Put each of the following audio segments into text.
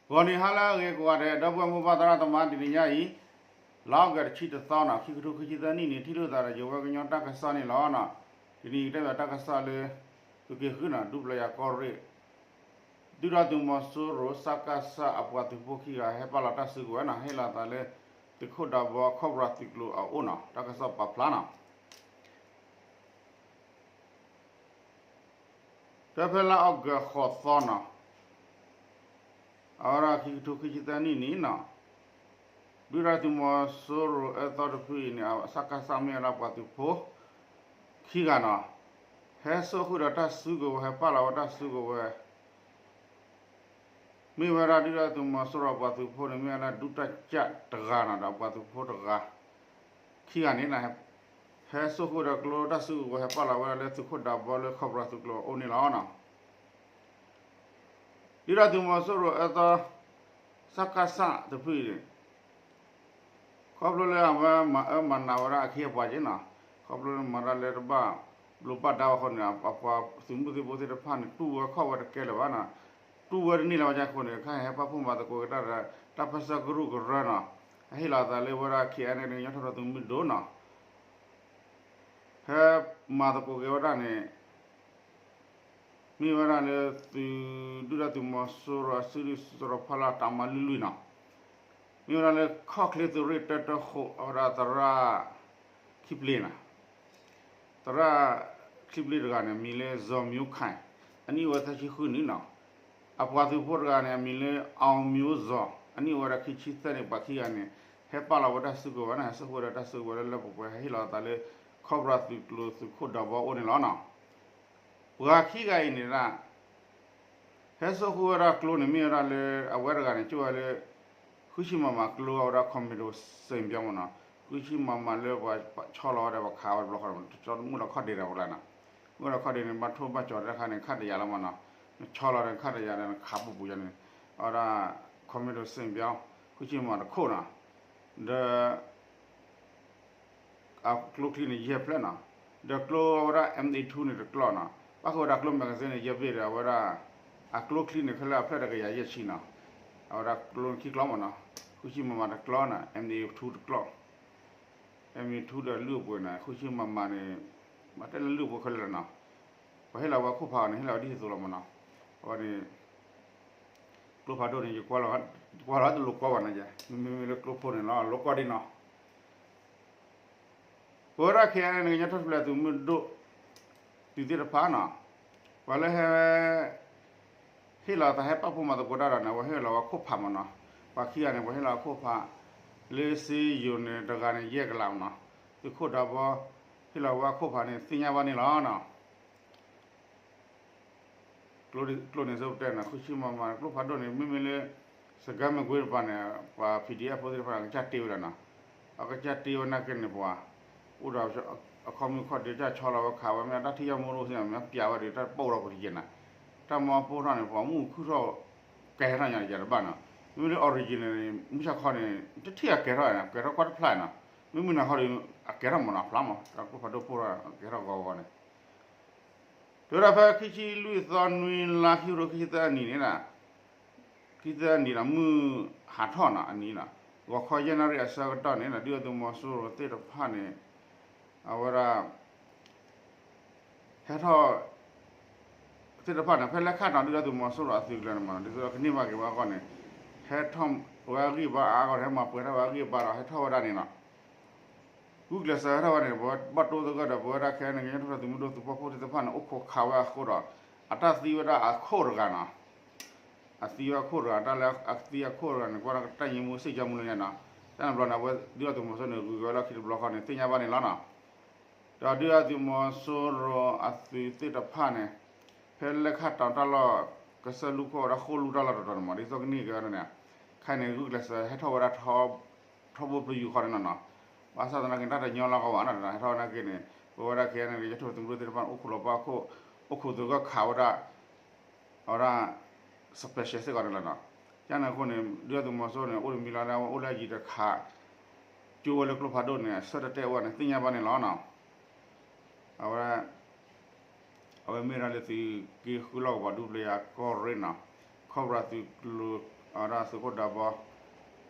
ဂီၤနံၤဟါလၢအဂ့ၤကိးဂၤဒဲး ဒီပုၢ်ဝဲၢ်မိၢ်ပၢ်သရၣ်သမါ တနံၤညါအံၤ လါအီကူးတဆံတသီန့ၣ် ခံကထိခံဆံသၢနံၣ်န့ၣ် ထံၣ်လိာ်သးဒီးယဝဲကညီတၢ်ကစီၣ်န့ၣ်လီၤ. တနံၤအံၤကတဲဘၣ်တၢ်ကစီၣ်လၢ သုးက့ဃုန့ၣ် ဒူပျဲယၤကီၢ်ရ့ၣ် ဒုၣ်ဒါသုးမီၤစိရိၤ စကစ အပှၤသုးဖိခံဂၤ ဟဲပာ်လီၤတၢ်စုကဝဲၤန့ၣ် ဟ့ၣ်လီၤသးလၢ သုးခိၣ်ဒးဘီ ခီၣ်ဘြၣ်သုးကျိၤအအိၣ်န့ၣ် တၢ်ကစီၣ်ပာ်ဖျါန့ၣ် တဖဲလါအီကူးဃိးသီန့ၣ် အဝဲဒၣ်ခံကထိခံဆံသၢနံၣ်န့ၣ်န့ၣ် ဒုၣ်ဒါသုးမီၤစိရိၤအၢသီတဖုအံၤန့ၣ် စကစ မ့ၢ်ဝဲဒၣ်ပှၤသုးဖိ ခံဂၤန့ၣ် ဟဲစိာ်ဃုာ်ဒီးတၢ်စုကဝဲၤ ဟဲပာ်လီၤဝဲတၢ်စုကဝဲၤ မ့ၢ်ဝဲဒၣ်ဒုၣ်ဒါသုးမီၤစိရိၤအပှၤသုးဖိန့ၣ် မ့ၢ်ဝဲဒၣ်ဒုတပ်ကြပ်တဂၤန့ၣ်ဒီးပှၤသုးဖိတဂၤ ခံဂၤန့ၣ် ဟဲစိာ်ဃုာ်ဒီးကျိတၢ်စုကဝဲၤ ဟဲပာ်လီၤဝဲဒၣ်လၢသုးခိၣ်ဒးဘီလၢခီၣ်ဘြၣ်သုးကျိၤအအိၣ်န့ၣ်လီၤ. ဒုၣ်ဒါသုးမီၤစိရိၤအၢသီ စကစ တဖုအံၤန့ၣ် ခီဖျိလၢအဝဲမၤအၢမၤနးဝဲဒၣ်အခ့အပှၤက့န့ၣ်, ခီဖျိလၢမၤတၢ်လၢတဘၣ်လိာ်ဘၣ်ဒါဘၣ်အဃိန့ၣ် အပှၤသုးမုၢ်သံၣ်ဘိသ့ၣ်တဖၣ်န့ၣ် တူၢ်ဝဲခီၣ်ဝဲတကဲလၢၤဘၣ်န့ၣ်, တူၢ်ဝဲတန့ၢ်လၢၤဘၣ်အဃိန့ၣ် ခဲအံၤဟဲပာ်ဖှိၣ်မၤသကိးက့ၤတၢ်ဒီး တၢ်ပၢၢ်ဆၢကရူၢ်ကရၢန့ၣ်, အဟ့ၣ်လီၤအသးလၢဝဲဒၣ် ခ့ၣ်အဲၣ်အဲၣ် ကညီထီၣ်ပှၤသုးမုၢ်ဒိၣ်န့ၣ် ဟဲမၤသကိးက့ၤဝဲဒၣ်န့ၣ် မ့ၢ်ဝဲဒၣ်လၢသုး ဒုၣ်ဒါသုးမီၤစိရိၤအစုဒုၣ်စိၤဖီလာ် တၢ်မၤလွံၢ်လွံၢ်န့ၣ်, မ့ၢ်ဝဲဒၣ်လၢခီၣ်ချ့သုးရ့ၣ်တၢတၢဃိး အဝဲဒၣ်သရၣ်ခံပျ့န့ၣ်, သရၣ်ခံပျ့တဂၤန့ၣ် အမံၤလၢ ဇော်မျိုးခိုင် အနံၣ်အိၣ်ဝဲသၢဆံဃုနံၣ်န့ၣ်, အပှၤသုးဖိတဂၤန့ၣ် အမံၤလၢ အောင်မျိုးဇော် အနံၣ်အိၣ်ဝဲဒၣ်ခံဆံသၢနံၣ်, ပှၤခံဂၤန့ၣ် ဟဲပာ်လီၤဝဲတၢ်စုကဝဲၤန့ၣ် ဟဲစိာ်ဃုာ်ဝဲဒၣ်တၢ်စုကဝဲၤလၢလၢပှဲၤပှဲၤ ဟဲဟ့ၣ်လီၤအသးလၢ ခီၣ်ဘြၣ်သုးကျိၤသုးခိၣ်ဒးဘီအအိၣ်န့ၣ်လီၤန့ၣ်. ပှၤခံဂၤအံၤန့ၣ်ဒၣ် ဟဲစိာ်ဃုာ်ဝဲဒၣ်ကျိန့ၣ် မ့ၢ်ဝဲဒၣ်လၢ အဝဲတဂၤန့ၣ် ကၠိၣ်ဝဲလၢ ဃုဆံမမကျိအဝဲဒၣ် ခီမ့ၤဒိၣ်စ့ၣ်ပၠီမ့ၢ်န့ၣ်, ဃုဆံမမလၢပှၤဆီလီၤဝဲဒီးပှၤခးဝဲတဘျီဃီန့ၣ် မုၢ်လီၤခီၣ်ဒ့တၢ်ပကျါန့ၣ်, မုၢ်လီၤခီၣ်ဒ့န့ၣ် ဘၣ်ထိၣ်ဘၣ်ကၠီၤတခါန့ၣ် ခးတယာ်လီၤမ့ၢ်န့ၣ်, နဆီလီၤဒီးခးတယာ်ဒီးနခးပူၤပူၤယၤန့ၣ်, အဝဲဒၣ် ခီမ့ၤဒိၣ်စ့ၣ်ပၠီ ဃုဆံမမတခိၣ်န့ၣ်, ဒီး အကျိချံန့ၣ် ယဲၢ်ဖျၢၣ်န့ၣ်, ဒီးကျိအဝဲဒၣ် M A two န့ၣ်တကျီၢ်န့ၣ်, ပၣ်ဃုာ်ဝဲဒၣ်ကျိ magazine န့ၣ် ယဲၢ်ဘ့ၣ်ဒီး အဝဲဒၣ် အကျိချံန့ၣ် ခဲလၢာ်အဖျၢၣ်တကယၤယဲၢ်ဆံန့ၣ်, အဝဲဒၣ်ကျိန့ၣ်ခံကျီၢ်မ့ၢ်န့ၣ်, ဃုဆံမမတကျီၢ်န့ၣ် M A two တကျီၢ်, M A two ဒီးလုၢ်အပှ့ၤန့ၣ် ဃုဆံမမန့ၣ် မ့ၢ်တဲလၢလုၢ်အပှ့ၤခဲလၢာ်လီၤန့ၣ်, ပှၤဟ့ၣ်လီၤဝဲခိၣ်ဖးန့ၣ် ဟ့ၣ်လီၤဝဲဒ်သိးသိးလီၤမ့ၢ်န့ၣ်, အဝဲန့ၣ် ကျိဖးဒိၣ်န့ၣ် ယကွၢ်လီၤတလိၤကွီၢ်ဘၣ်န့ၣ်, မ့မ့ၢ်လၢကျိဖိန့ၣ်လီၤ လိၤကွီၢ်ဒ်န့ၣ် ပဝဲဒၣ်ခဲအံၤန့ၣ် ကညီထီၣ်တပျဲၤသုးမုၢ်ဒိၣ် သုးသ့ၣ်တဖၣ်န့ၣ်, ပှၤလၢဟဲ ဟ့ၣ်လီၤသးဟဲပာ်ဖှိၣ်မၤသကိးတၢ်ဒီးန့ၣ် ပှၤဟ့ၣ်လီၤဝဲခိၣ်ဖးမ့ၢ်န့ၣ်, ပှၤခံဂၤန့ၣ် ပှၤဟ့ၣ်လီၤခိၣ်ဖး လၢစ့ယိၤန့ၣ် တဂၤန့ၣ် ယဲၢ်ကလးမ့ၢ်န့ၣ်, သုးခိၣ်ဒးဘီ ဟ့ၣ်လီၤဝဲခိၣ်ဖးန့ၣ် သ့ၣ်ညါဘၣ်န့ၣ်လီၤန့ၣ် ကျိန့ၣ်စ့ၢ်ကီးပတဲန့ၣ် ဃုဆံမမ ကျိဖးဒိၣ်န့ၣ် မ့မ့ၢ်လၢ စကဲမကွ့တပၤန့ၣ် ပှၤ P D F ဖိသ့ၣ်တဖၣ်န့ၣ် အကစၢ်တ့ဝဲဒၣ်န့ၣ်, အကစၢ်တ့ဝဲနာ်က့န့ၣ် ပှၤ အိၣ်ဒီး အခီမုၢ်ခီၣ်ဒ့ ကစၢ်ဆီလီၤဝဲခးဝဲ မ့ၢ်တၢ်ထံၣ်ယီၢ်မူဒိၣ်သ့ၣ်န့ၣ် မ့ၢ်ပျးဝဲဒီး တၢ်ပီၣ်ထီၣ်ပတယဲၢ်န့ၣ်, တၢ်မၤပိၢ်ထီၣ်န့ၣ် ပှၤမုၢ်ခုၣ်ထီၣ် ကဲထီၣ်ညါယၤတဘၣ်န့ၣ်, မ့မ့ၢ်လၢ original န့ၣ် မုၢ်ဆါခီန့ၣ် တထံၣ်အကဲထီၣ်န့ၣ် ကဲထီၣ်ကွၢ်တဖျါန့ၣ်, မ့မ့ၢ်နၤခီဒီး အကဲထီၣ်မ့ၢ်န့ၣ် ဖျါမ့ၢ် တၢ်ကျိဖးဒိၣ်ပိၢ်ထီၣ် ကဲထီၣ်ဂီၤဂီၤန့ၣ် တဲဝဲဒၣ်ဖဲခံဆံလွံၢ်သီနွံလါ ခံကထိခံဆံသၢအနံၤန့ၣ်, ခံဆံသၢအနံၤန့ၣ် မုၢ်ဟးထီၣ်န့ၣ်အနံၤန့ၣ်, ဂီၤခီယဲၢ်နၣ်ရံၣ်အဆၢကတီၢ်န့ၣ် ဒုၣ်ဒါသုးမီၤစိရိၤသ့ၣ်တဖၣ်န့ၣ် အဝဲဒၣ် ဟဲထီၣ် သ့ၣ်တဖၣ်န့ၣ် ဖဲလဲၣ်ခၣ်တီၤဒုၣ်ဒါသုးမီၤစိရိၤအသုးကလၢၤန့ၣ်မ့ၢ်န့ၣ် ဒ်သိးကန့ၢ်ဘၣ်က့ၤဝဲအဂီၢ်န့ၣ် ဟဲထီၣ်ဝဲအဂံၢ်အဘါအါဂီၢ်န့ၣ် ဟဲမၤပှဲၤထီၣ်ဝဲအဂံၢ်အဘါဒီး ဟဲထီၣ်ဝဲဒၣ်န့ၣ်လီၤ. ဂုာ်ကျဲးစၢးဟဲထီၣ်ဝဲန့ၣ် ပဝဲဘၣ်တိသဂၢၢ်ဒီး ပဝဲဒၣ်ခဲအံၤန့ၣ် ကညီထီၣ်ပျဲၤသုးမုၢ်ဒိၣ်သုးပာ်ဖှိၣ်သ့ၣ်တဖၣ်န့ၣ် အိၣ်ခိးခးဝဲအဃိဒီး အတၢ်သံဝဲဒၣ်အခိၣ်တဂၤန့ၣ် အသံဝဲအခိၣ်တဂၤ တၢ်လၢအသံအခိၣ်တဂၤန့ၣ် ကွၢ်တၢ်ညံမူစ့ၢ်ကီးမူလၢညါန့ၣ်, တၢ်န့ၣ်ဘျီန့ၣ် အဝဲဒုၣ်ဒါသုးမီၤစိရိၤန့ၣ် ဂုာ်က့ၤဝဲလီၢ်ခံတဘျီဃီန့ၣ် သ့ၣ်ညါဘၣ်န့ၣ်လီၤန့ၣ်. ဒီးဒုၣ်ဒါသုးမီၤစိရိၤအသုးသ့ၣ်တဖၣ်န့ၣ် ဖဲလဲၣ်ခၣ်တီၤတၢ်လီၢ် ကစၢၢ်လူၢ်ခိၣ်ဝဲဒၣ်ဃိၣ်လူၢ်တၢ်လီၢ်တတီၤန့ၣ်မ့ၢ် ဒ်သိးကန့ၢ်က့ၤဝဲဒၣ်န့ၣ် ခဲအံၤန့ၣ် ဂုာ်ကျဲးစၢးဟဲထီၣ်ဝဲဒၣ် ထီဘိပျံၤယူၤဃီန့ၣ်လီၤန့ၣ်. ဘၣ်ဆၣ်သနာ်က့န့ၣ် တၢ်တညီလီၤကီးဘၣ်န့ၣ် ဟဲထီၣ်ဝဲဒၣ်က့ၤန့ၣ် ပဝဲဒၣ်ခဲအံၤန့ၣ် ကညီထီၣ်ပျဲၤသုးမုၢ်ဒိၣ်သ့ၣ်တဖၣ်န့ၣ် အိၣ်ခိးလီၤပာ်ခိၣ် အိၣ်ခိးသုးဂၢၢ်ခးဝဲဒၣ် အဝဲဒၣ် special စ့ၢ်ကီးန့ၣ်လီၤန့ၣ်. ကန့ၣ်အဃိန့ၣ် ဒုၣ်ဒါသုးမီၤစိရိၤန့ၣ် အိၣ်တမံၤလီၤလၢအဝဲအိၣ်လၢအယံၤတခး ကၠိဝဲလၢကျိဖးဒိၣ်န့ၣ် အဆၢတတဲဝဲန့ၣ် သ့ၣ်ညါဘၣ်န့ၣ်လီၤန့ၣ်. အဝဲ အဝဲမ့ၢ်ဒၣ်လၢသုးက့ဃုလီၢ်ကဝီၤဒူပျဲၤယၤကီၢ်ရ့ၣ်န့ၣ် ခီၣ်ဘြၣ်သုးကျိၤ အဝဲဒၣ်သုးခိၣ်ဒးဘီ,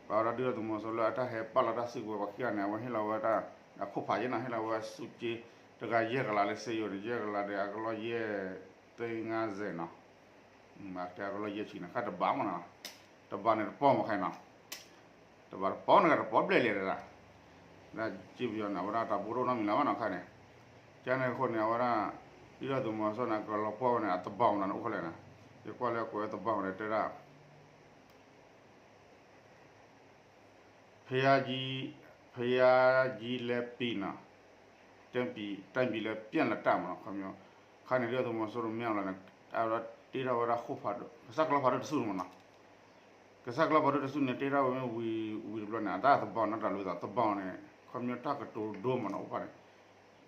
ပှၤဝဲဒၣ်ဒုၣ်ဒါသုးမီၤစိရိၤလၢအတၢ်ဟဲပာ်လီၤတၢ်စုကဝဲၤပှၤခံဂၤန့ၣ် အဝဲဟ့ၣ်လီၤဝဲဒၣ် အခိၣ်ဖးယဲၢ်နီၤ, ဟ့ၣ်လီၤဝဲဆူၣ်က့ တဂၤယဲၢ်ကလးလၢစ့ယိၤန့ၣ် ယဲၢ်ကလးဒီး အကလီၢ်ယဲၢ် သၢငါးစဲးနီၤ, တဲအကလီၢ်ယဲၢ်ဆံန့ၣ် ခါတဘးမနီၤ, တဘးန့ၣ်တပီၢ်မခါနီၤ, တဘးတပီၢ်န့ၣ်တပီၢ်ဘျဲၣ်လဲၣ်တဒၣ်, ဒ်ကၠ့ပယီၤန့ၣ် အဝဲဒၣ်တၢ်ဘိၣ်ဒိၣ်နီတမံၤလၢၤဘၣ်နီၤခါန့ၣ်, ကန့ၣ်အဃိန့ၣ် အဝဲဒၣ် ဒုၣ်ဒါသုးမီၤစိရိၤန့ၣ် အကလီၤပှီၢ်ဝဲန့ၣ် အတဘးမနီၤန့ၣ်အိၣ်ခဲလၢာ်န့ၣ်, ယကွၢ်လၢအကွဲးဝဲတဘးန့ၣ်တဲဒၣ် ဖယါကံ, ဖယါကံလဲပံနီၤ, တၢ်ပံလဲပျဲၢ်လတၢ်မနီၤ, ခီပညီ ခါန့ၣ်ဒုၣ်ဒါသုးမီၤစိရိၤမ့ၢ်အီၤလီၤန့ၣ် အဝဲဒၣ်တ့ထီၣ်ဝဲဒၣ်ဃိၣ်ဖးဒိၣ် ကစၢ်ကျီဖးဒိၣ်တဆူၣ်န့ၣ်မနီၤ, ကစၢ်ကျီဖးဒိၣ်တဆူၣ်န့ၣ် တ့ထီၣ်ဝဲမ့ၢ်ဝံၤဝံၤတဘျီန့ၣ် အတၢ်သဘီန့ၣ်တၢ်လိၤသးသဘီန့ၣ် ခီပညီတၢ်ကတိၤဒိမနီၤအိၣ်ဖးန့ၣ်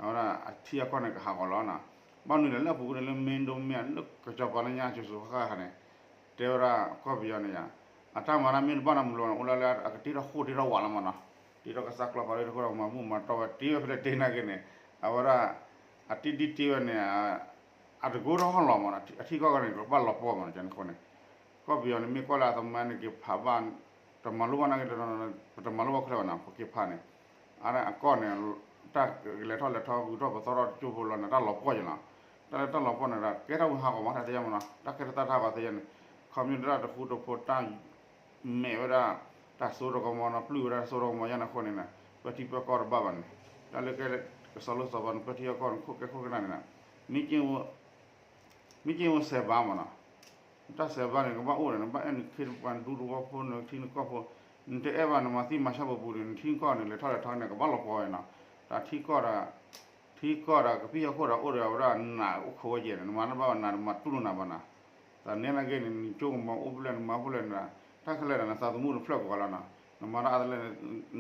အဝဲဒၣ်အထံအကီၢ်န့ၣ်ကဟးဂီၤလီၤနီၤ, ဘၣ်မနုၤလဲၣ်လၢအပူၤကွံာ်န့ၣ်လၢ မ့ၢ်ဒိမ့ၢ်လၢကစီၤပၤလၢညါကၠိၤစိၤဃၣ်ဃၣ်န့ၣ် တဲဝဲဒၣ်ကီၢ်ပယီၤန့ၣ်ယါ, အတၢ်မၤတၢ်မ့ၢ်တဘၣ်နီတမံၤလီၤန့ၣ် အိၣ်လၢလၢအကတ့ထီၣ်ဃိၣ်တ့ထီၣ်ဝးလီၤမနီၤ, တ့ထီၣ်ကစၢ်ကျီဖးဒိၣ်တဃိၣ်ဒီးမၤဘူၣ်မၤတီၢ်ဝဲတ့ဝဲဖဲလဲၣ်တ့နာ်က့န့ၣ် အဝဲဒၣ် အတ့ဒ်တ့ဝဲန့ၣ် အတကိထီၣ်ဟီၣ်လီၤမနီၤ, အထံကီၢ်န့ၣ် ကဘၣ်လီၤပှီၢ်မနီၤ, န့ၣ်အဃိန့ၣ် ကီၢ်ပယီၤန့ၣ် မ့ၢ်ကွၢ်လၢအသမါန့ၣ် က့ၤဖးဘၣ် တမၤလိဘၣ်နာ်က့ ပတမၤလိဘၣ်ခဲလၢာ်ဘၣ်နီၤ, ပက့ၤဖးန့ၣ် အါန့ၣ်အကီၢ်န့ၣ် တၢ်ကလဲၤထီၣ်လဲၤထီ ဂုၤထီၣ်ပသီထီၣ်တကၠိဖိလီၤန့ၣ် တၢ်လီၤပှီၢ်ယဲလီၤ, တၢ်လၢတၢ်လီၤပှီၢ်န့ၣ်ဒီး ကဲထီၣ်ဝံၤဟးဂီၤမးတၢ်သ့ၣ်ညါမနီၤ, တၢ်ကဲထီၣ်တၢ်တဟးဂီၤသ့ၣ်ညါန့ၣ် ခီပညီဒၣ်တဃူတဖိးတၢ် မဲာ်ဝဲဒၣ် တၢ်စိတကမီၤနီၤ, ပျုၢ်ဝဲဒၣ်တၢ်စိတကမီၤယါန့ၣ်အဃိန့ၣ် ပၢထံပၢကီၢ်တဘၣ်ဘၣ်န့ၣ်, တၢ်လၢကဲကစီၤလိစီၤပၤန့ၣ် ပၢထံပၢကီၢ်န့ၣ် ခိၣ်ကဲခိၣ်ကနၣ်န့ၣ် မ့ၢ်က့ၤအိၣ်စဲးဘါမနီၤ, တၢ်စဲးဘါန့ၣ် ကဘၣ်အိၣ်ဒီး နဘၣ်အဲၣ်နခ့နပှၤဒူသဝီဖိ နထံနကီၢ်ဖိ, နတအဲၣ်ဘၣ် နမၤသံမၤဆါပူၤပူၤန့ၣ် နထံနကီၢ်န့ၣ် လဲၤထီၣ်လဲၤထီန့ၣ် ကဘၣ်လီၤပှီၢ်ဝဲနီၤ, တၢ်ထံကီၢ်ဒီး ထံကီၢ်ဒီးကဖံးဟီၣ်ခိၣ်ဒီးအိၣ်ဒီးအဝဲဒၣ်နးအိၣ်ခိးဝဲယဲၢ်န့ၣ် နမၤတဘၣ်ဘၣ်နၤ နမၤတူၢ်လိာ်နၤဘၣ်နၤ, တၢ်နဲနာ်က့န့ၣ် နကၠိကမီၤအိၣ်ဖဲလဲၣ် နမၤဖဲလဲၣ်နၤ, တၢ်ခဲလၢာ်ဒီး နသးသမူတဖျၢၣ်ကီးလီၤနီၤ, နမၤတၢ်အါတလၢ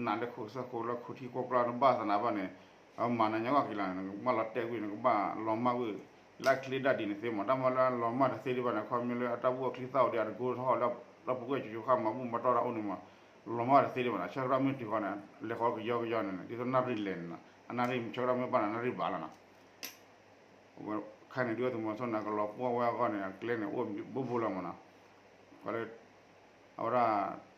နးလၢခိၣ်စၢဃိးလၢခိၣ်ထံခိၣ်ကျါ နဘၣ်သနာ်ဘၣ်န့ၣ် အမၤနၤညါဂီၢ်က့ၤလီၤန့ၣ် နကဘၣ်လီၤတဲာ်ကွံာ် နကဘၣ်လီၤမၢ်ကွံာ် လၢအချ့ဒၣ်ဒ်န့ၣ်သ့မး, တၢ်မၤလၢအလီၤမၢ်တသ့ဒံးဘၣ်န့ၣ် ခီပညီလၢအတၢ်ဘူၣ်အချံသၣ်အိၣ်ဒီးအတကိထီၣ်လၢ လၢပူၤကွံာ်ကၠိကၠိဃၣ်မၤဘူၣ်မၤတီၢ်တၢ်အိၣ်န့ၣ်မး လီၤမၢ်တသ့ဒံးဘၣ်န့ၣ် ဆၢကတီၢ်မ့ၢ်တုၤဃီန့ၣ် လဲၤဃီကယီကယီန့ၣ် ဒ်သိးနၣ်ရံၣ်လဲၤန့ၣ်နီၤ အနၣ်ရံၣ်ဆၢကတီၢ်မ့ၢ်ဘၣ်န့ၣ် နၣ်ရံၣ်ဘၣ်လီၤနီၤ ခါန့ၣ် ဒုၣ်ဒါသုးမီၤစိရိၤန့ၣ် ကလီၤပှီၢ်ဝဲအဂီၢ်န့ၣ် အကျဲန့ၣ် အိၣ်ဘိဘိလီၤမးနီၤ, ပှၤလၢ အဝဲဒၣ်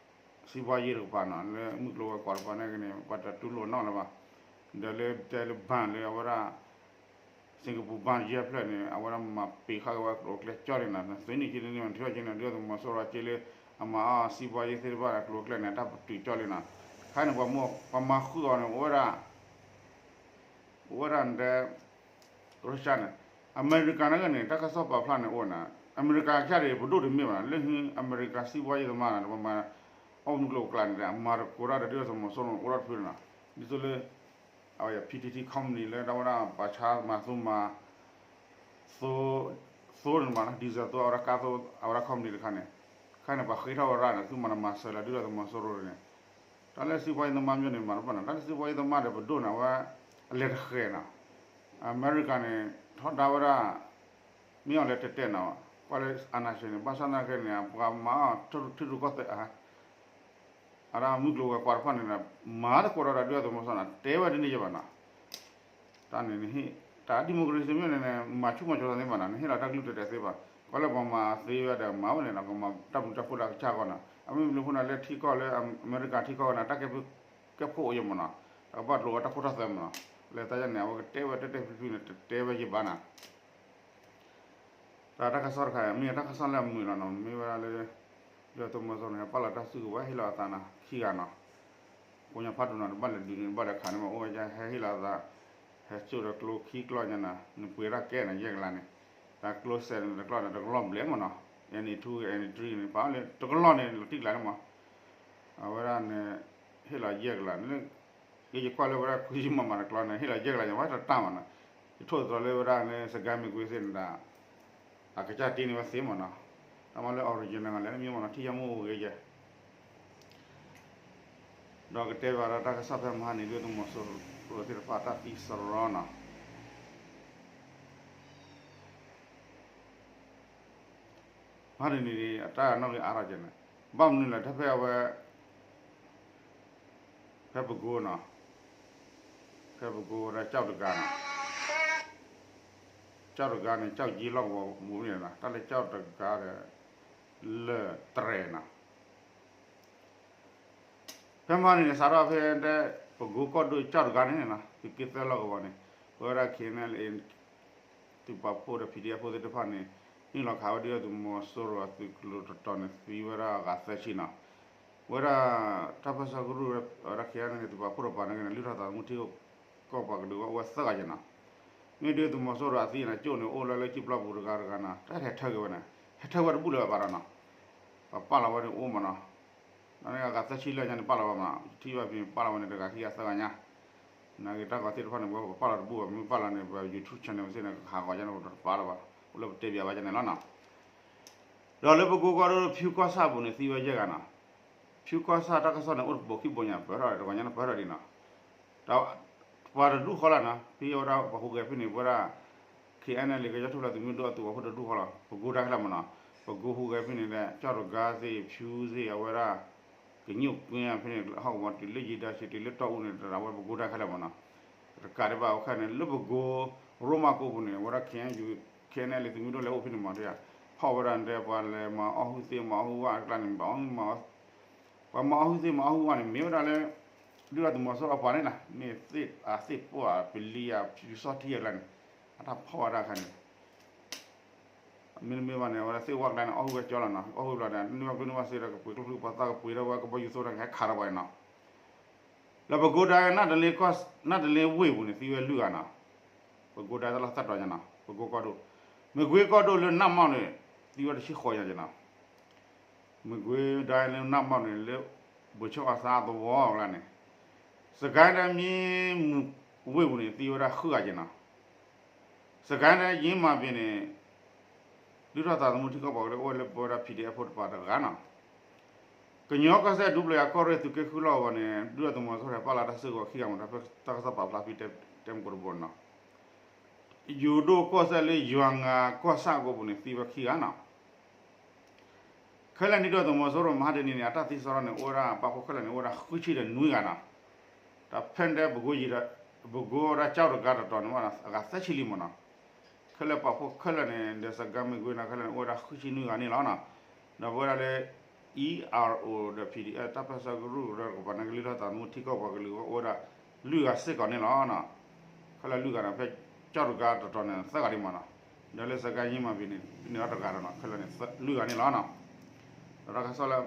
စံးဘှါယ့တကပၤနီၤ လၢမုၢ်ကျိၤဝဲၤကွာ်တကပၤန့ၣ်က့န့ၣ် ပှၤတတူၢ်လိာ်နီၣ်လၢၤဘၣ်, ဒီးလၢတဲလၢဘၣ်လၢအဝဲဒၣ် စ့ၣ်ကပူၤဘၣ် ယဲၢ်ဖျၢၣ်န့ၣ် အဝဲဒၣ်မၤပံာ်ဃာ်က့ၤဝဲကျိၤကျဲကၠီလံနီၤ, သွ့နံၣ်ခံနံၣ်မး ထံၣ်ထီၣ်က့န့ၣ် ဒုၣ်ဒါသုးမီၤစိရိၤက့လၢ အမၤအီၣ်စံးဘှါယ့သ့ၣ်တဖၣ် ကျိၤကျဲန့ၣ် တၢ်ပတုာ်ကၠီလံနီၤ, ခါန့ၣ် ပှၤမၤဃုာ်အီၤန့ၣ် အိၣ်ဝဲဒၣ် အိၣ်ဝဲဒၣ်တဲ Russia န့ၣ် အမဲရကၤန့ၣ်ဂ့ၤန့ၣ် တၢ်ကစီၣ်ပာ်ဖျါန့ၣ်အိၣ်နၤ, အမဲရကၤကစၢ်ဒၣ်ပဒိၣ်တမ့ၢ်ဘၣ်နၤ, လၢဟုအမဲရကၤစံးဘှါယ့သမားနၤ ပမၤ အီၣ်မုၢ်ကျိၤကျဲန့ၣ် အမၤတကိးတၢ်ဒီးဒုၣ်ဒါသုးမီၤစိရိၤအိၣ်ထီၣ်တဖုန့ၣ်နီၤ, ဒ်သိးလၢ အဝဲ P T T company လၢတၢ်ဝဲဒၣ်ပှၤဆါမၤသူမၤ သိ သိန့ၣ်မးနီၤ, ဒံၣ်စဲးသိ အဝဲဒၣ်ကါသိ အဝဲဒၣ် company တခါန့ၣ်, ခါန့ၣ် ပှၤဃ့ထီၣ်ဝဲဒၣ်န့ၣ် သုမၤနမၤစၢၤလၢဒုၣ်ဒါသုးမီၤစိရိၤန့ၣ်, တၢ်လၢစံးဘှါယ့သမားမ့ၢ်န့ၣ် မၤတဘၣ်နီၤ, တၢ်လၢစံးဘှါယ့သမားဒီးပဒိၣ်န့ၣ် အဝဲ အလဲၤတဃဲၤနီၤ, အမဲရကၤန့ၣ် ထီဒါဝဲဒၣ် မ့ၢ်အီၤလဲၤတဲတဲနီၤ, ကွၢ်လၢအနၢ်ဆ့န့ၣ် ဘၣ်ဆၣ်သနာ်က့န့ၣ် ပှၤမၤအီၣ်ထံရူၢ်ကီၢ်သဲး အဒၣ်မုၢ်ကျိၤဝဲၤကွာ်တဖၣ်န့ၣ် မၤသကိးဒီးဒုၣ်ဒါသုးမီၤစိရိၤန့ၣ် တဲဝဲတန့ၢ်ယဲဘၣ်နီၤ, တၢ်န့ၣ် တၢ် democracy မ့ၢ်န့ၣ် မၤဆူၣ်မၤစိၤသးသ့ဘၣ်နီၤ, နဟ့ၣ်လီၤတၢ်ကလုၢ်တဲာ်တဲာ်သ့ဘၣ်, ကွၢ်လၢပှၤမၤသ့ဝဲဒီးမၤဝဲန့ၣ်နီၤ, ပှၤမၤတၢ်မုာ်တၢ်ဖိလၢအကစၢ်ဂီၢ်နီၤ, အမ့ၢ်ဘျုးဖိန့ၣ်လၢထံကီၢ်လၢအမဲရကၤထံကီၢ်ဝဲန့ၣ် တၢ်ကဲ ကဲဖိအိၣ်ယဲမ့ၢ်နီၤ, တၢ်ကဘၣ်ဒိးဝဲတၢ်ခိတၢ်သွဲမ့ၢ်နီၤ, လၢတၢ်ယဲန့ၣ် အဝဲကတဲဝဲတဲတဲဖျုးဖျုးန့ၣ် တတဲဝဲယဲဘၣ်နီၤ တၢ် တၢ်ကစီၣ်တခါ မ့ၢ်တၢ်ကစီၣ်လၢအမုာ်လီၤနီၤ, မ့ၢ်ဝဲဒၣ်လၢ ဒုၣ်ဒါသုးမီၤစိရိၤန့ၣ် ဟဲပာ်လီၤတၢ်စုကဝဲၤ ဟ့ၣ်လီၤအသးနီၤ ခံဂၤနီၤ, ကိးညါဖးဒိၣ်နီၤ တဘၣ်လဲၤဒုးန့ၣ် တဘၣ်လဲၤခးန့ၣ်မး အိၣ်ဝဲဒၣ် ဟဲဟ့ၣ်လီၤအသး ဟဲစိာ်ဒီးကျိခံကျီညါနီၤ, နပှ့ၤတၢ်ကဲန့ၣ် ယဲၢ်ကလးန့ၣ်, တၢ်ကျိစဲးန့ၣ် တကျီန့ၣ် တကလီၢ်ဘျဲၣ်မးနီၤ, အဲန့ၣ်ထူ အဲန့ၣ်တြံန့ၣ် ပာ်လၢတကလီၢ်န့ၣ် လီၤတံၢ်ကျါန့ၣ်မး အဝဲဒၣ်န့ၣ် ဟ့ၣ်လီၤယဲၢ်ကလးန့ၣ်, ယဲယကွၢ်လၢဝဲဒၣ်ခွံယမးမးတကျီန့ၣ် ဟ့ၣ်လီၤယဲၢ်ကလး ယဝဲတတၢ်မးနီၤ, ယထိၣ်သတြီၤလၢဝဲဒၣ်န့ၣ် စကဲမ့ၢ်ကွ့သ့ၣ်န့ၣ်ဒီး အကစၢ်တ့န့ၢ်ဝဲသ့မးနီၤ, တၢ်မၤလၢ original န့ၣ် လၢမ့ၢ်မးနီၤ ထံၣ်ယဲၢ်မ့ၢ်အိၣ်ဂ့ၤယဲၢ် ဒီးကတဲဘၣ်ဒီးတၢ်ကစီၣ်ဖဲမဟါန့ၣ် ဒုၣ်ဒါသုးမီၤစိရိၤသ့ၣ်တဖၣ်တၢ်သံစရီနီၤ, မဟါတနံၤန့ၣ် အတၢ်နီၣ်ဂံၢ်အါထီၣ်ကဲန့ၣ်, ဘၣ်မနုၤလဲၣ် တၢ်ဖဲအဝဲ ဖဲပကိနီၤ, ဖဲပကိဝဲဒၣ်ကၠီၣ်တဂၤနီၤ, ကၠီၣ်တဂၤန့ၣ် ကၠီၣ်ကၠံလီၢ်ကဝီၤပူၤန့ၣ်နီၤ, တၢ်လၢကၠီၣ်တဂၤဒီး လၢၢ်တြဲၤနီၤ ဖဲမဟါန့ၣ်န့ၣ် စးထီၣ်ဖဲ ပကိကီၢ်ဒိၣ်ကၠီၣ်တဂၤန့ၣ်န့ၣ်နီၤ သုးက့သၢလီၢ်ကဝီၤန့ၣ် ပဝဲဒၣ် K N L A သုးပာ်ဖှိၣ်ဒီး P D F ဖိသ့ၣ်တဖၣ်န့ၣ် နုာ်လီၤခးဝဲဒၣ်ဒုၣ်ဒါသုးမီၤစိရိၤအသုးကျိၤတတီၤန့ၣ် သံဝဲဒၣ်အဂၤသၢဆံနီၤ. ဝဲဒၣ် တၢ်ပၢၢ်ဆၢကရူၢ် ဝဲဒၣ် K N L A န့ၣ် သုးပာ်ဖှိၣ်တပၤန့ၣ်က့န့ၣ် လုၢ်ထီၣ်သးသမူထံကီၢ်ပှၤကလုာ်ဝဲအိၣ်ဝဲသၢဂၤက့နီၤ. မ့ၢ်ဒုၣ်ဒါသုးမီၤစိရိၤအသံန့ၣ် ကၠိၣ်န့ၣ်အိၣ်လၢလၢကံၣ်ပျီပူၤတဂၤတဂၤနီၤ တၢ်ဟဲထၢက့ၤဝဲန့ၣ် ဟဲထၢဝဲတဘူၣ်လၢၤဘၣ်ဒီးနီၤ ပှၤပာ်လီၤဝဲန့ၣ်အိၣ်မးနီၤ အဂၤသၢဆံလၢညါန့ၣ်ပာ်လီၤဘၣ်မးနီၤ ထံၣ်ဘၣ်ဖဲန့ၣ်ပာ်လီၤဝဲန့ၣ် တဂၤခံဂၤသၢဂၤညါ နာ်က့တၢ်ဂီၤသ့ၣ်တဖၣ်န့ၣ် ပှၤပာ်လီၤတဘူၣ်ဘၣ် မ့ၢ်ပာ်လီၤန့ၣ် ပ YouTube channel ဝဲသ့ၣ်န့ၣ် ကဟးဂီၤညါန့ၣ် ပတပာ်လီၤဘၣ် အိၣ်လၢပတဲပၠးဘၣ်ညါန့ၣ်လီၤနီၤ. ဒီးလၢပကိကီၢ်ဒိၣ်ဖၠူကီၢ်ဆၣ်အပူၤန့ၣ် သံဝဲယဲၢ်ဂၤနီၤ. ဖၠူကီၢ်ဆၣ်တၢ်ကစီၣ်န့ၣ် အိၣ်တပိာ်ခံပိာ်ညါ ပၢၢ်ထီၣ်တဂီၤညါန့ၣ် ပၢၢ်ထီၣ်ဒံးနီၤ ဒီးပှၤတဒူၣ်ဃီလၢနီၤ ဖဲအဝဲဒၣ်ပှၤဟူးဂဲၤဖဲန့ၣ် ပဝဲဒၣ် K N L A ကညီထူၣ်ဖျဲးသုးမုၢ်ဒိၣ်အသုးပာ်ဖှိၣ်တဒူၣ်ဃီလီၤ ပကိတၢ်ခဲလၢာ်မးနီၤ ပကိဟူးဂဲၤဖဲန့ၣ်ဒီး ကၠီၣ်တဂၤသ့ၣ် ဖၠူသ့ၣ် အဝဲဒၣ် ကညိၣ်ကွ့ဖဲန့ၣ် ဟီၣ်ကဝီၤတုၤလၢယံၤဒါဆံး တုၤလၢတီအူန့ၣ် တရးဝဲပကိတၢ်ခဲလၢာ်မးနီၤ တကးဒံးဘၣ်အခါန့ၣ် လၢပကိ ရိမးကိပူၤန့ၣ် အဝဲဒၣ် K N U K N L A သုးမုၢ်ဒိၣ်လဲၤအိၣ်ဖဲန့ၣ်မး ဖီၣ်ဝဲဒၣ်န့ၣ် ပှၤလဲၤမၤအီၣ်ဟုၣ်သ့ၣ်မၤအီၣ်ဟုၣ်ဝၣ်အကျါန့ၣ် ပှၤမၤအီၣ်ဟုၣ်သ့ၣ်မၤအီၣ်ဟုၣ်ဝၣ်န့ၣ် မ့ၢ်ဝဲဒၣ်လၢ ဒုၣ်ဒါသုးမီၤစိရိၤအပှၤန့ၣ်နီၤ မ့ၢ်သ့ၣ်အသ့ၣ်ပှၢ်ပလံၤဧါ ပျူစောထီးအကျါန့ၣ် အတၢ်ဖီၣ်ဝဲဒၣ်အခါန့ၣ် မ့တမ့ၢ်ဘၣ်န့ၣ် အဝဲဒၣ်သ့ၣ်ဝၣ်ကျါန့ၣ် အီၣ်ဟုၣ်ဝဲကၠီလီၤနီၤ အီၣ်ဟုၣ်ဘျီဒီး နုာ်ဘၣ်ပျုၢ်နုာ်ဘၣ်စ့ဒီး ကပှ့ၤကျိချံပှၤသၣ်ကပှ့ၤဒီးဝဲကဘီယူၤသိဒီး ကဟဲခးဒီးပှၤန့ၣ်နီၤ လၢပကိဒါ နၢ်တလ့ဝ့ၢ်ပူၤန့ၣ် သံဝဲလွံၢ်ဂၤနီၤ ပကိဒါတၢ်လီၢ်သၢတီၤညါနီၤ ပကိကီၢ်ဒိၣ် မ့ၢ်ကွ့ကီၢ်ဒိၣ်လၢနၢ်မီၢ်န့ၣ် သံဝဲတဆံဃိးညါက့နီၤ မ့ၢ်ကွ့ဒါလၢနၢ်မီၢ်န့ၣ် လၢ ဘိၣ်ဆၣ်အီၣ်သါသဝီအကျါန့ၣ် စကဲဒီးမ့ၢ်မူၤဝ့ၢ်ပူၤန့ၣ် သံဝဲဒၣ်ဃုဂၤက့နီၤ စကဲဒီးယ့မၤဘ့ၣ်န့ၣ် လုၢ်ထီၣ်သးသမူထံကီၢ်ပှၤကလုာ်အိၣ်ဝဲလၢပဝဲဒၣ် P D F ဖိတပၤတဂၤနီၤ ကညီကီၢ်စဲၣ်ဒူပျဲၢ်အကီၢ်ရ့ၣ်သုးက့ဃုလီၢ်ကဝီၤန့ၣ် ဒုၣ်ဒါသုးမီၤစိရိၤပာ်လီၤတၢ်စုကဝဲၤခံဂၤမး တၢ်ကစီၣ်ပာ်ဖျါဖဲတဲမကိတဘိနီၤ ယိၤဒိၣ်ကီၢ်စဲၣ်လၢယွၤငါကီၢ်ဆၣ်အကီၢ်ပူၤန့ၣ် သံဝဲခံဂၤနီၤ ခဲလၢာ်န့ၣ်ဒုၣ်ဒါသုးမီၤစိရိၤမဟါတနံၤန့ၣ် အတၢ်သံစရီန့ၣ် အိၣ်ဝဲဒၣ်ပာ်ဖှိၣ်ခဲလၢာ်န့ၣ် အိၣ်ဝဲဒၣ်ဃုဆံဒီးနွံဂၤနီၤ တၢ်ဖဲန့ၣ်တဲ ပကိယံၤဒီးပကိဝဲဒၣ်ကၠီတဂၤတတီၤန့ၣ် အဂၤသၢဆံလံမးနီၤ ခဲလၢာ်ပာ်ဖှိၣ်ခဲလၢာ်န့ၣ် ဒီးစကဲမ့ၢ်ကွ့န့ၣ် ခဲလၢာ်န့ၣ် အိၣ်ဝဲဒၣ်ဃုဆံနွံဂၤန့ၣ်လီၤနီၤ ဒီးပဝဲဒၣ်လၢ E R O ဒီး P D F တၢ်ပၢၢ်ဆၢကရူၢ်ကရၢတကပၤန့ၣ် ကလုၢ်ထီၣ်သးသမူထံကီၢ်ပှၤကလုာ်အိၣ်ဝဲဒၣ် လွံၢ်ဂၤစ့ၢ်ကီးန့ၣ်လီၤနီၤ ခဲလၢာ်လွံၢ်ဂၤန့ၣ် ဖဲကၠီတဂၤတတီၤန့ၣ် သၢဂၤဒံးမးနီၤ ဒီးလၢစကဲယ့မၤဘ့ၣ်န့ၣ် န့ၣ်ဒီးတဂၤဒီးနီၤ ခဲလၢာ်န့ၣ် လွံၢ်ဂၤန့ၣ်လီၤနီၤ ဒီးတၢ်ကစီၣ်လၢ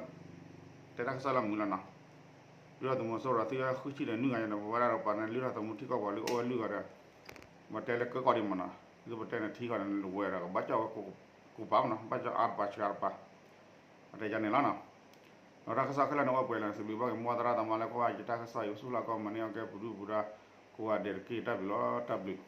တဲတၢ်ကစီၣ်လၢမုာ်လီၤနီၤ ဒုၣ်ဒါသုးမီၤစိရိၤသံဝဲဃုဆံဒီးနွံဂၤန့ၣ် ပဝဲဒၣ်ဒီးပှၤန့ၣ် လုၢ်ထီၣ်သးသမူထံကီၢ်ပှၤကလုာ်အိၣ်ဝဲလွံၢ်ဂၤဒီး မ့ၢ်တဲလၢကၢကီၢ်ဒံးမးနီၤ သုပတဲန့ၣ်ထံကီၢ်န့ၣ် လဝဲဒီးကဘၣ်ကၠီဝဲကိးပၤမးနီၤ ဘၣ်ကၠီအါတပၤဆှါတပၤ ပတဲယါန့ၣ်လီၤနီၤ ဒီးတၢ်ကစီၣ်ခဲလၢာ်န့ၣ် အိၣ်ပှဲၤလၢ စံးဘျုးဘၣ်က့ၤ မ်သရၣ်သမါလၢကွၢ်ယတၢ်ကစီၣ်အံၤ အိၣ်ဆူၣ်လၢကီၢ်မၤန့ၢ်အီၣ်ကဲပူၤဒုၣ်ပူၤဒါ ကိးဂၤဒဲးတက့ၢ် တၢ်ဘျုးလီၤ တၢ်ဘျုး